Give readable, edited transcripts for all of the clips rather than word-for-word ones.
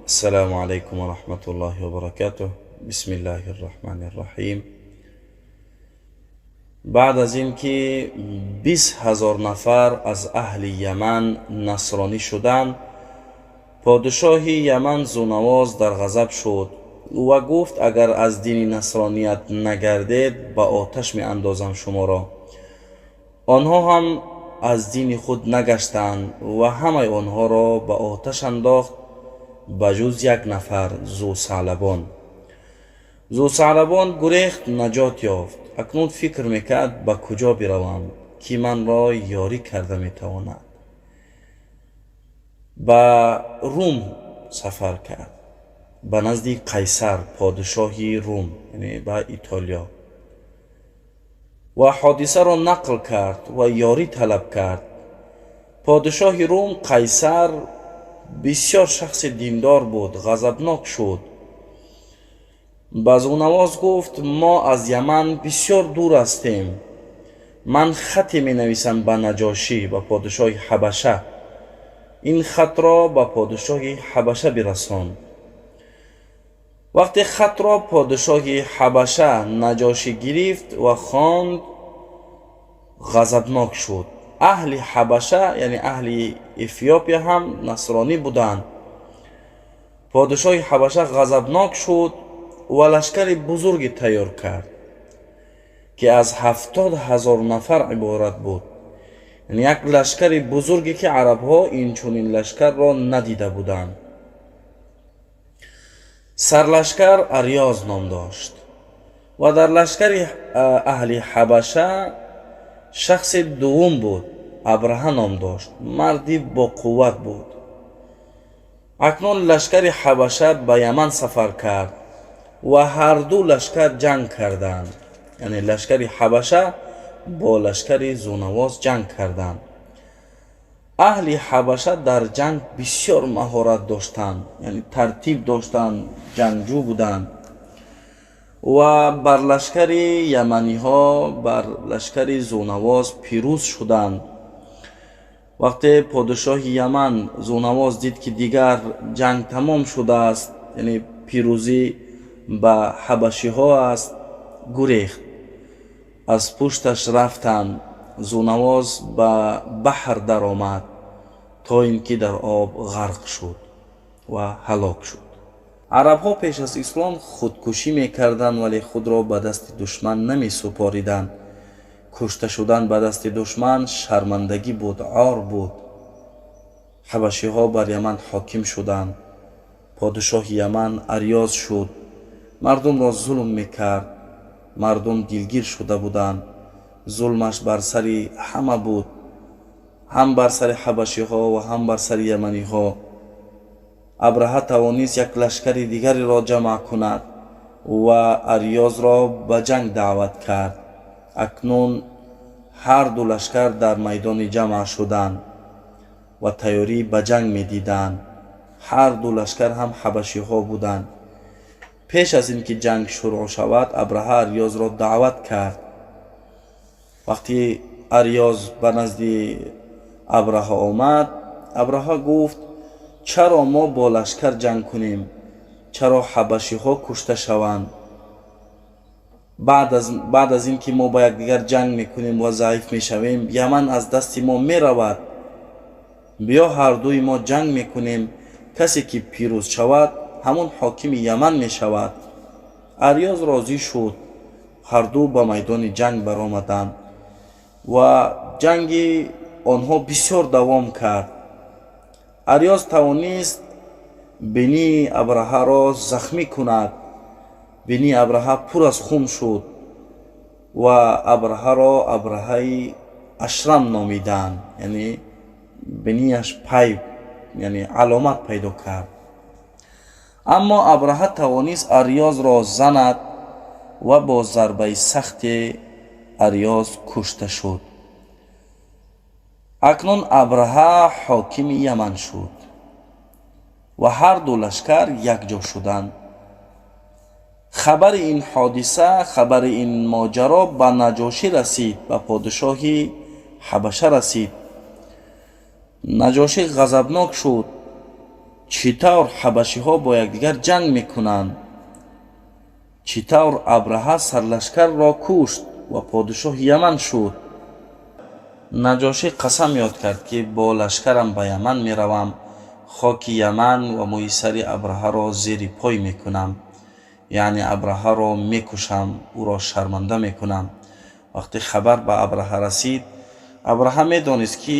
Ассалому алайкум ва раҳматуллоҳи ва баракатуҳ. Бисмиллаҳи рраҳмани рраҳим. Баъд аз ин ки 20 000 нафар аз аҳли Яман насронӣ шуданд, подшоҳи Яман Зунавоз дар ғазаб шуд ва гуфт: «Агар аз дини насроният нагардед, ба оташ меандозам шуморо». Онҳо ҳам аз дини худ нагаштанд ва ҳамаи онҳоро ба оташ андохт, ба ҷуз як нафар, Зусалабон. Зусалабон гурехт, наҷот ёфт. Акнун фикр мекард: «Ба куҷо биравам, ки манро ёрӣ карда метавонад?» Ба Рум сафар кард, ба назди Қайсар, подшоҳи Рум, яъне ба Итолиё, ва ҳодисаро нақл кард ва ёрӣ талаб кард. Подшоҳи Рум Қайсар бисёр шахси диндор буд, ғазабнок шуд. Ба Зунавоз гуфт: «Мо аз Яман бисёр дур ҳастем. Ман хате менависам ба Наҷошӣ, ба подшоҳи Ҳабаша. Ин хатро ба подшоҳи Ҳабаша бирасон». Вақте хатро подшоҳи Ҳабаша Наҷошӣ гирифт ва хонд, ғазабнок шуд. Аҳли Ҳабаша, яъне аҳли Эфиопия ҳам насронӣ буданд. Подшоҳи Ҳабаша ғазабнок шуд ва лашкари бузурге тайёр кард, ки аз 70 000 нафар иборат буд, яъне як лашкари бузурге, ки арабҳо инчунин лашкарро надида буданд. Сарлашкар Арёз ном дошт ва дар лашкари аҳли Ҳабаша шахси дуввум буд, Абраҳа ном дошт, марди боқувват буд. Акнун лашкари Ҳабаша ба Яман сафар кард ва ҳарду лашкар ҷанг карданд, яъне лашкари Ҳабаша бо лашкари Зунавоз ҷанг карданд. Аҳли Ҳабаша дар ҷанг бисёр маҳорат доштанд, яъне тартиб доштанд, ҷангҷӯ буданд ва бар лашкари яманиҳо, бар лашкари Зунавоз пирӯз шуданд. Вақте подшоҳи Яман Зунавоз дид, ки дигар ҷанг тамом шудааст, яъне пирӯзӣ ба ҳабашиҳо аст, гурехт. Аз пушташ рафтанд. Зунавоз ба баҳр даромад, то ин ки дар об ғарқ шуд ва ҳалок шуд. Арабҳо пеш аз ислом худкушӣ мекарданд, вале худро ба дасти душман намесупориданд. Кушта шудан ба дасти душман шармандагӣ буд, ор буд. Ҳабашиҳо бар Яман ҳоким шуданд. Подшоҳи Яман Арёз шуд, мардумро зулм мекард. Мардум дилгир шуда буданд. Зулмаш бар сари ҳама буд, ҳам бар сари ҳабашиҳо ва ҳам бар сари яманиҳо. Абраҳа тавонист як лашкари дигареро ҷамъ кунад ва Арёзро ба ҷанг даъват кард. Акнун ҳарду лашкар дар майдони ҷамъ шуданд ва тайёрӣ ба ҷанг медиданд. Ҳарду лашкар ҳам ҳабашиҳо буданд. Пеш аз ин ки ҷанг шурӯъ шавад, Абраҳа Арёзро даъват кард. Вақте Арёз ба назди Абраҳа омад, Абраҳа гуфт: «Чаро мо бо лашкар ҷанг кунем? Чаро ҳабашиҳо кушта шаванд? Баъд аз ин ки мо ба якдигар ҷанг мекунем ва заиф мешавем, Яман аз дасти мо меравад. Биё, ҳардуи мо ҷанг мекунем. Касе ки пирӯз шавад, ҳамон ҳокими Яман мешавад». Арёз розӣ шуд. Ҳарду ба майдони ҷанг баромаданд ва ҷанги онҳо бисёр давом кард. Арёз тавонист бинии Абраҳаро захмӣ кунад. Бинии Абраҳа пур аз хун шуд ва Абраҳаро Абраҳаи Ашрам номиданд, яъне бинияш пай, яъне аломат пайдо кард. Аммо Абраҳа тавонист Арёзро занад ва бо зарбаи сахте Арёз кушта шуд. Акнун Абраҳа ҳокими Яман шуд ва ҳарду лашкар якҷо шуданд. Хабари ин ҳодиса, хабари ин моҷаро ба Наҷошӣ расид, ба подшоҳи Ҳабаша расид. Наҷошӣ ғазабнок шуд. Чӣ тавр ҳабашиҳо бо якдигар ҷанг мекунанд? Чӣ тавр Абраҳа сарлашкарро кушт ва подишоҳи Яман шуд? Наҷошӣ қасам ёд кард, ки бо лашкарам ба Яман меравам, хоки Яман ва мӯи сари Абраҳаро зери пой мекунам, яъне Абраҳаро мекушам, ӯро шарманда мекунам. Вақте хабар ба Абраҳа расид, Абраҳа медонист, ки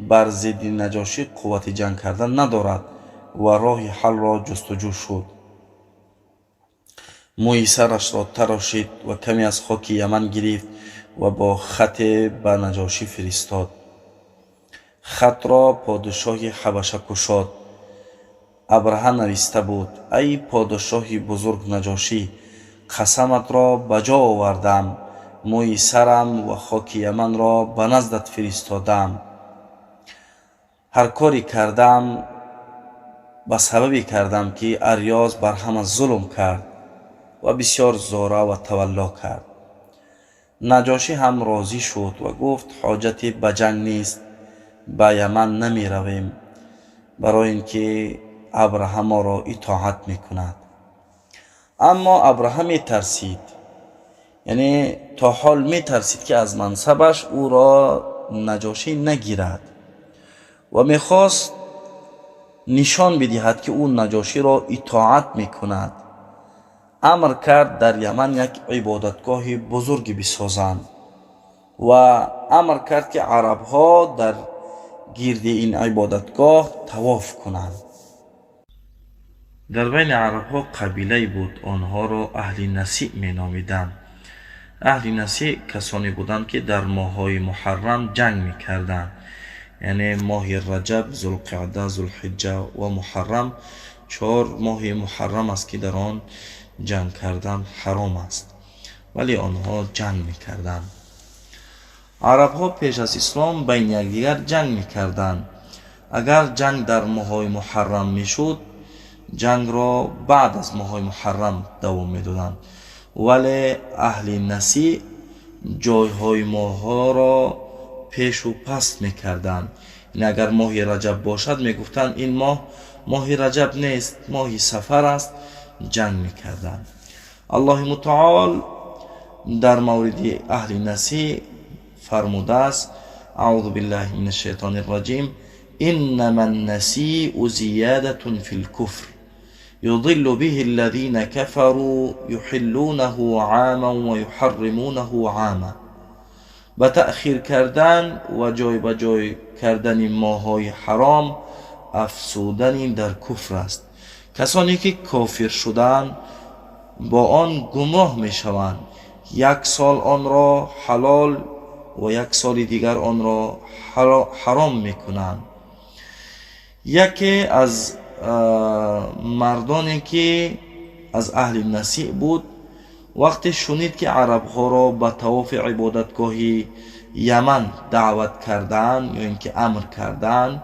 бар зидди Наҷошӣ қуввати ҷанг кардан надорад ва роҳи ҳаллро ҷустуҷӯ шуд. Мӯи сарашро тарошид ва каме аз хоки Яман гирифт ва бо хате ба Наҷошӣ фиристод. Хатро подишоҳи Ҳабаша кушод. Абраҳа нависта буд: ай подишоҳи бузург Наҷошӣ, қасаматро ба ҷо овардам, мӯи сарам ва хоки Яманро ба наздат фиристодам. Ҳар коре кардам ба сабабе кардам, ки Арёз бар ҳама зулм кард ва бисёр зора ва тавалло кард. Наҷошӣ ҳам розӣ шуд ва гуфт: ҳоҷате ба ҷанг нест, ба Яман намеравем, барои ин ки Абраҳа моро итоат мекунад. Аммо Абраҳа метарсид, яъне то ҳол метарсид, ки аз мансабаш ӯро Наҷошӣ нагирад ва мехост нишон бидиҳад, ки ӯ Наҷоширо итоат мекунад. Амр кард, дар Яман як ибодатгоҳи бузурге бисозанд ва амр кард, ки арабҳо дар гирди ин ибодатгоҳ тавоф кунанд. Дар байни арабҳо қабилае буд, онҳоро аҳли Насиъ меномиданд. Аҳли Насиъ касоне буданд, ки дар моҳҳои муҳаррам ҷанг мекарданд, яъне моҳи Раҷаб, Зулқиъда, Зулҳиҷҷа ва Муҳаррам. 4 моҳи муҳаррам аст, ки дар он ҷанг кардан ҳаром аст, вале онҳо ҷанг мекарданд. Арабҳо пеш аз ислом байни якдигар ҷанг мекарданд. Агар ҷанг дар моҳҳои муҳаррам мешуд, ҷангро баъд аз моҳҳои муҳаррам давом медоданд, вале аҳли Насиъ ҷойҳои моҳҳоро пешу паст мекарданд. Яъне агар моҳи Раҷаб бошад, мегуфтанд ин моҳ моҳи Раҷаб нест, моҳи Сафар аст, ҷанг мекарданд. Аллоҳи мутаол дар мавриди аҳли Насиъ фармудааст: аъузу биллаҳи мин ашшайтони рраҷим, иннама ннасиу зиядатун фи лкуфр юдиллу биҳи аллазина кафару юҳиллунаҳу ъаман ва юҳарримунаҳу ъама. Ба таъхир кардан ва ҷойбаҷой кардани моҳҳои ҳаром афзудани дар куфр аст. Касоне ки кофир шуданд, бо он гумроҳ мешаванд. Як сол онро ҳалол ва як соли дигар онро ҳаром мекунанд. Яке аз мардоне, ки аз аҳли Насиъ буд, вақте шунид, ки арабҳоро ба тавофи ибодатгоҳи Яман даъват кардаанд ё ин ки амр кардаанд,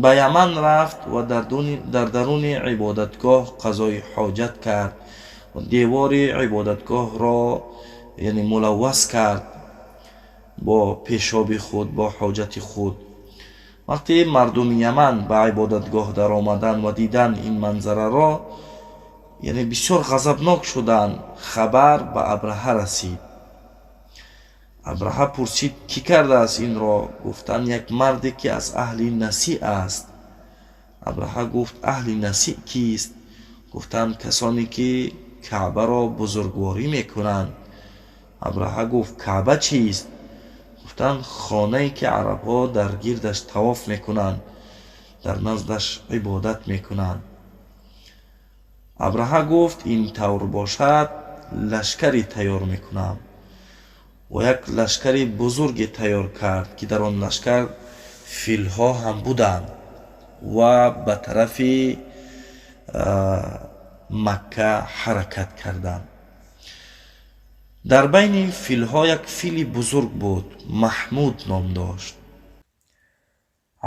ба Яман рафт ва дар даруни ибодатгоҳ қазои ҳоҷат кард ва девори ибодатгоҳро, яъне, мулаввас кард бо пешоби худ, бо ҳоҷати худ. Вақте мардуми Яман ба ибодатгоҳ даромаданд ва дидан ин манзараро, яъне бисёр ғазабнок шуданд. Хабар ба Абраҳа расид. Абраҳа пурсид: кӣ кардааст инро? Гуфтанд: як марде, ки аз аҳли Насиъ аст. Абраҳа гуфт: аҳли Насиъ кист? Гуфтанд: касоне ки Каъбаро бузургворӣ мекунанд. Абраҳа гуфт: Каъба чист? Гуфтанд: хонае, ки арабҳо дар гирдаш тавоф мекунанд, дар наздаш ибодат мекунанд. Абраҳа гуфт: ин тавр бошад, лашкаре тайёр мекунам. Ва як лашкари бузурге тайёр кард, ки дар он лашкар филҳо ҳам буданд, ва ба тарафи Макка ҳаракат карданд. Дар байни филҳо як фили бузург буд, Маҳмуд ном дошт.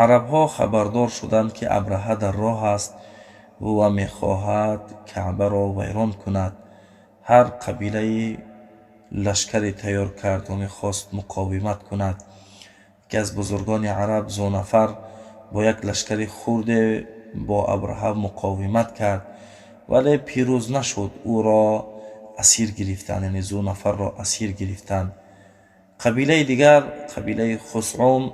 Арабҳо хабардор шуданд, ки Абраҳа дар роҳ аст ва мехоҳад Каъбаро вайрон кунад. Ҳар қабилаи лашкаре тайёр кард ва мехост муқовимат кунад. Яке аз бузургони араб, Зунафар, бо як лашкари хурде бо Абраҳа муқовимат кард, вале пирӯз нашуд. Ӯро асир гирифтанд, яъне Зунафарро асир гирифтанд. Қабилаи дигар, қабилаи Хусъум,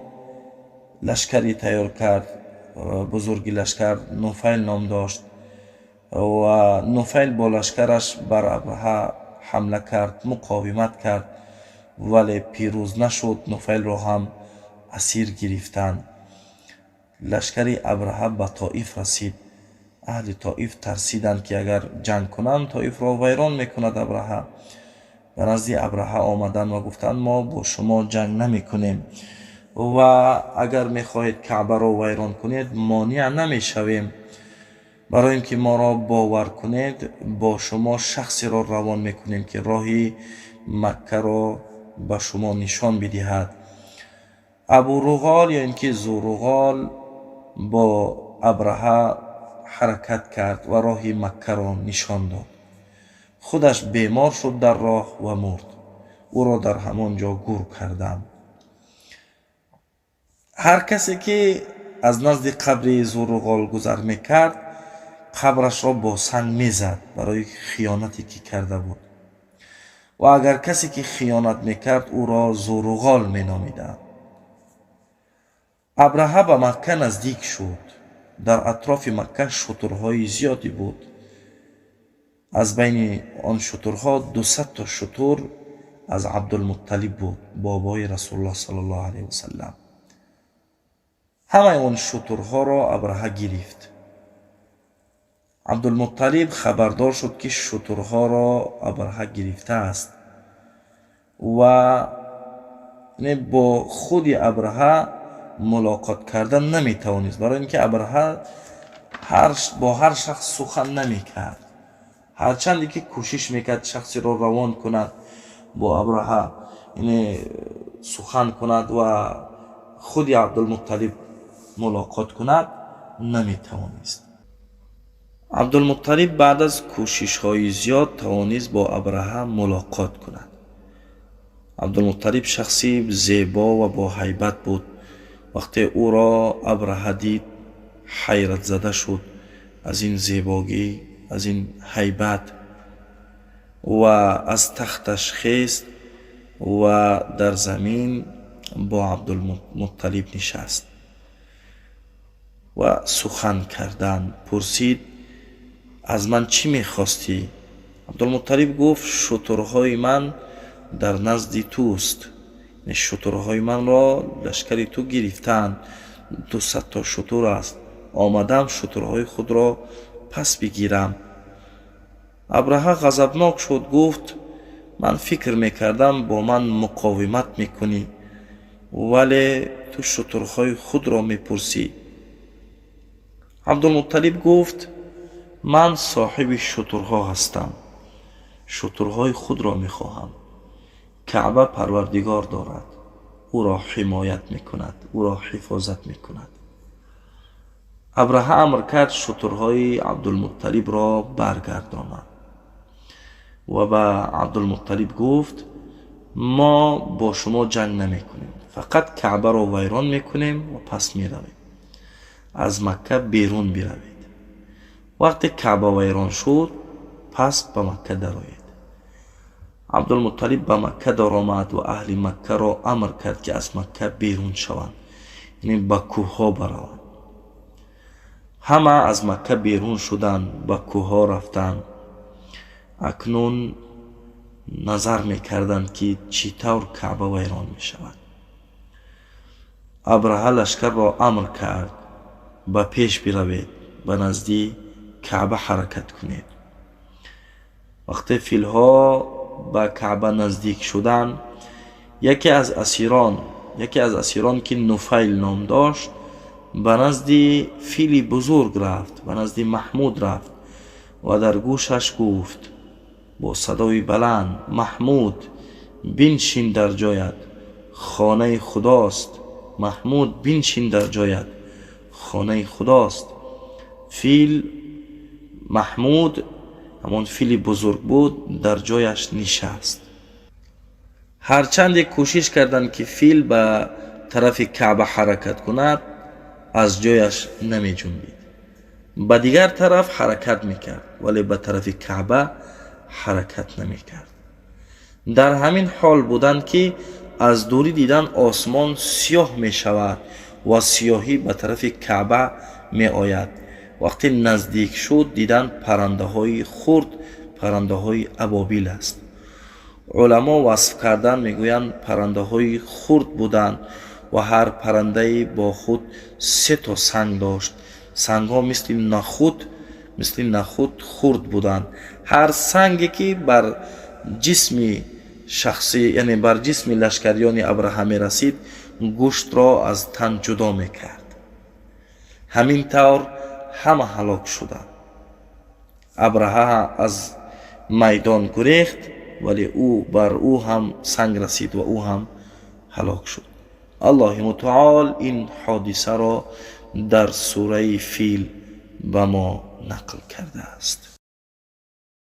лашкаре тайёр кард. Бузурги лашкар Нуфайл ном дошт ва Нуфайл бо лашкараш бар Абраҳа ҳамла кард, муқовимат кард, вале пирӯз нашуд. Нуфайлро ҳам асир гирифтанд. Лашкари Абраҳа ба Тоиф расид. Аҳли Тоиф тарсиданд, ки агар ҷанг кунанд, Тоифро вайрон мекунад Абраҳа. Ба назди Абраҳа омаданд ва гуфтанд: мо бо шумо ҷанг намекунем ва агар мехоҳед Каъбаро вайрон кунед, монеъ намешавем. Барои ин ки моро бовар кунед, бо шумо шахсеро равон мекунем, ки роҳи Маккаро ба шумо нишон бидиҳад. Абуруғол ё ин ки Зуруғол бо Абраҳа ҳаракат кард ва роҳи Маккаро нишон дод. Худаш бемор шуд дар роҳ ва мурд. Ӯро дар ҳамон ҷо гур карданд. Ҳар касе ки аз назди қабри Зуруғол гузар мекард, қабрашро бо санг мезад барои хиёнате ки карда буд. Ва агар касе ки хиёнат мекард, ӯро Зуруғол меномиданд. Абраҳа ба Макка наздик шуд. Дар атрофи Макка шутурҳои зиёде буд. Аз байни он шутурҳо 200 то шутур аз Абдулмутталиб буд, бобои Расулуллоҳ саллаллоҳу алайҳи васаллам. Ҳамаи он шутурҳоро Абраҳа гирифт. Абдулмутталиб хабардор шуд, ки шутурҳоро Абраҳа гирифтааст ва бо худи Абраҳа мулоқот кардан наметавонист, барои ин ки Абраҳа бо ҳар шахс сухан намекард. Ҳарчанде ки кӯшиш мекард шахсеро равон кунад, бо Абраҳа яъне сухан кунад ва худи Абдулмутталиб мулоқот кунад, наметавонист. Абдулмутталиб баъд аз кӯшишҳои зиёд тавонист бо Абраҳа мулоқот кунад. Абдулмутталиб шахси зебо ва боҳайбат буд. Вақте ӯро Абраҳа дид, ҳайратзада шуд аз ин зебогӣ, аз ин ҳайбат ва аз тахташ хест ва дар замин бо Абдулмутталиб нишаст ва сухан кардан. Пурсид: аз ман чӣ мехостӣ? Абдулмутталиб гуфт: шутурҳои ман дар назди туст. Шутурҳои манро лашкари ту гирифтаанд. 200 то шутур аст. Омадам шутурҳои худро пас бигирам. Абраҳа ғазабнок шуд, гуфт: ман фикр мекардам, бо ман муқовимат мекунӣ, вале ту шутурҳои худро мепурсӣ. Абдулмутталиб гуфт: ман соҳиби шутурҳо ҳастам, шутурҳои худро мехоҳам. Каъба парвардигор дорад, ӯро ҳимоят мекунад, ӯро ҳифозат мекунад. Абраҳа амр кард шутурҳои Абдулмутталибро баргардонад ва ба Абдулмутталиб гуфт: мо бо шумо ҷанг намекунем, фақат Каъбаро вайрон мекунем ва пас меравем. Аз Макка берун биравед. Вақте Каъба вайрон шуд, пас ба Макка дароед. Абдулмутталиб ба Макка даромад ва аҳли Маккаро амр кард, ки аз Макка берун шаванд, яъне ба кӯҳҳо бараванд. Ҳама аз Макка берун шуданд, ба кӯҳҳо рафтанд. Акнун назар мекарданд, ки чӣ тавр Каъба вайрон мешавад. Абраҳа лашкарро амр кард: ба пеш биравед, ба назди Каъба ҳаракат кунед. Вақте филҳо ба Каъба наздик шуданд, яке аз асирон, ки Нуфайл ном дошт, ба назди фили бузург рафт, ба назди Маҳмуд рафт ва дар гӯшаш гуфт бо садои баланд: «Маҳмуд, биншин дар ҷоят, хонаи Худост! Маҳмуд, биншин дар ҷоят, хонаи Худост!» Фил Маҳмуд, ҳамон фили бузург буд, дар ҷояш нишаст. Ҳарчанде кӯшиш карданд, ки фил ба тарафи Каъба ҳаракат кунад, аз ҷояш намеҷунбид. Ба дигар тараф ҳаракат мекард, вале ба тарафи Каъба ҳаракат намекард. Дар ҳамин ҳол буданд, ки аз дурӣ дидан осмон сиёҳ мешавад ва сиёҳӣ ба тарафи Каъба меояд. Вақте наздик шуд, дидан паррандаҳои хурд, паррандаҳои абобил аст. Уламо васф кардан мегӯянд, паррандаҳои хурд буданд ва ҳар паррандае бо худ се то санг дошт. Сангҳо мисли нахуд хурд буданд. Ҳар санге ки бар ҷисми шахсӣ, яъне бар ҷисми лашкариёни Абраҳа мерасид, гӯштро аз тан ҷудо мекард. Ҳамин тавр ҳама ҳалок шуданд. Абраҳа аз майдон гурехт, вале ӯ бар ӯ ҳам санг расид ва ӯ ҳам ҳалок шуд. Аллоҳи мутаол ин ҳодисаро дар сураи Фил ба мо нақл кардааст.